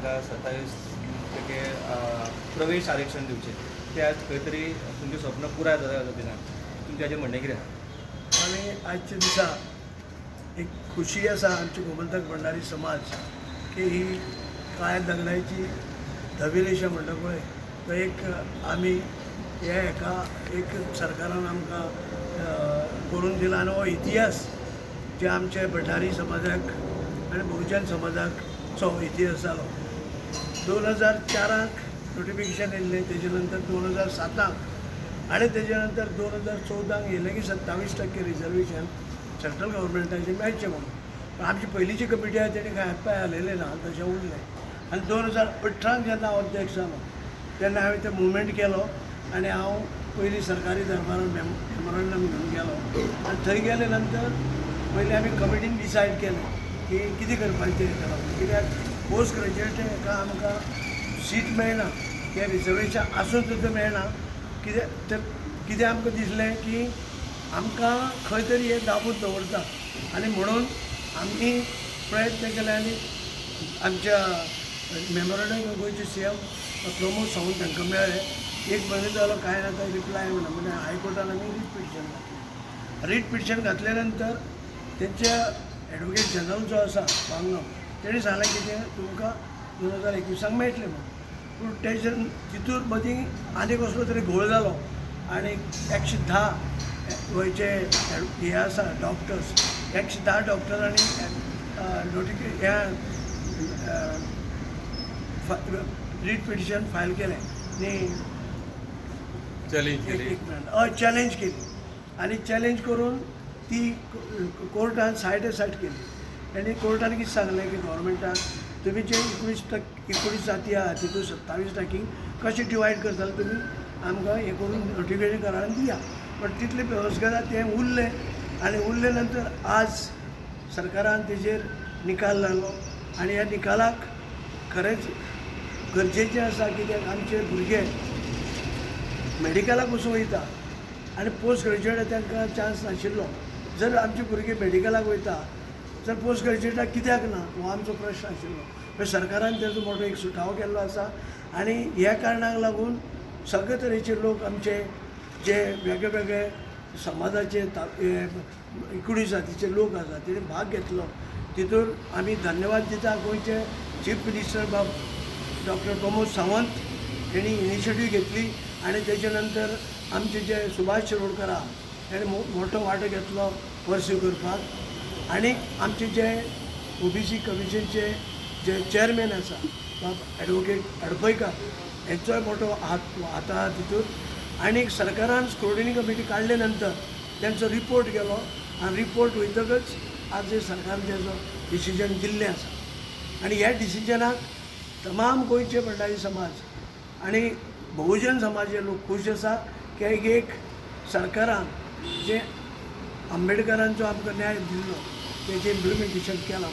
27% प्रवेश आरक्षण दिवचें तें आज खंय तरी तुमचें स्वप्न पुराय जाता दिना. तुमचें हाजेर म्हणणें कितें आहा? आनी आजच्या दिसा एक खुशी आसा आमची गोमंतक भंडारी समाज की ही काळ्या दगडाची धवी रेशा म्हणटा पळय, तो एक आमी हे हेका एक सरकारान आमकां करून दिला आनी हो इतिहास जे आमचे भंडारी समाजाक आनी बहुजन समाजाचो इतिहास जालो. 2004क नोटिफिकेशन येयल्लें, तेजे नंतर 2007क आनी तेजे नंतर 2014क येयलें की 27% रिजर्वेशन सेंट्रल गव्हर्मेंटाचें मेळचें म्हणून. पण आमची पयलींची कमिटी आहा, तेणी कांय हात पांय हालयले ना, तशें उरलें. आनी 2018क जेन्ना हांव अध्यक्ष जालो तेन्ना हांवें तें मुवमेंट केलो आनी हांव पयलीं सरकारी दरबारान मेमोरंडम घेवन गेलो आनी थंय गेले नंतर पयलीं आमी कमिटीन डिसायड केलें की कितें करपाचें तें लागून, कित्याक पोस्ट ग्रेज्युएट हेका आमकां सीट मेळना, तें रिजर्वेशन आसून सुद्दां मेळना. कित्याक तर कितें आमकां दिसलें की आमकां खंय तरी हें दाबून दवरता आनी म्हणून आमी प्रयत्न केले आनी आमच्या मेमोरंडम गोंयचे सीएम प्रमोद सावंत तांकां मेळ्ळे. एक म्हयनो जालो, कांय ना, थंय रिप्लाय म्हणा. म्हणजे हायकोर्टान आमी रीट पिटिशन घातलें. रीट पिटिशन घातल्या नंतर तेंच्या एडवोकेट जनरल जो आसा वांगम, तेणी सांगलें की तें तुमकां 2021क मेळटलें म्हणून. पूण तेजे तितूर मदीं आनी कसलो तरी घोळ जालो आनी 110 गोंयचे हे आसा डॉक्टर्स, 110 डॉक्टरांनी नोटिफि हे रीट पिटिशन फायल केलें न्ही. चॅलेंज. एक एक मिनट, हय, चॅलेंज केली आनी चॅलेंज करून ती कोर्टान सायड सायड केली. आनी कोर्टान कितें सांगलें की गव्हर्मेंटाक तुमी जे 19% 19 जाती आहा, तितून 27% कशें डिवायड करतले तुमी, आमकां हें करून नोटिफिकेशन करा आनी दिया. बट तितले बेरोजगारां तें उरलें आनी उरले नंतर आज सरकारान तेजेर निकाल लागलो आनी ह्या निकालाक खरेंच गरजेचें आसा, कित्याक आमचे भुरगे मेडिकलाक वचून वयता आनी पोस्ट ग्रेज्युएट तांकां चान्स नाशिल्लो. जर आमचे भुरगे मेडिकलाक वयता जर पोस्ट ग्रेज्युएटाक कित्याक ना, हो आमचो प्रश्न आशिल्लो. पण सरकारान तेजो मोठो एक सुटावो केल्लो आसा आनी ह्या कारणाक लागून सगळे तरेचे लोक, आमचे जे वेगळे वेगळे समाजाचे 19 जातीचे लोक आसा, तेणी भाग घेतलो. तितून आमी धन्यवाद दिता गोंयचे चीफ मिनिस्टर बाब डॉक्टर प्रमोद सावंत, हेणी इनिशिएटीव घेतली आनी तेजे नंतर आमचे जे सुभाष शिरोडकर आहा, हेणी मोठो वांटो घेतलो पर्स्यू करपाक. आनी आमचे जे ओबीसी कमिशनचे जे चेअरमॅन आसा बाब एडवोकेट अडपयकार, हेंचोय मोठो हात हात आहा तितून. आनी सरकारान स्क्रुटिनी कमिटी काडले नंतर तेंचो रिपोर्ट गेलो आनी रिपोर्ट वयतकच आज जे सरकारान तेजो डिसिजन दिल्लें आसा आनी ह्या डिसिजनाक तमाम गोंयचे भंडारी समाज आनी बहुजन समाजाचे लोक खूश आसा की एक सरकारान जे आंबेडकरांचो आमकां न्याय दिल्लो तेजें इम्प्लिमेंटेशन केलां.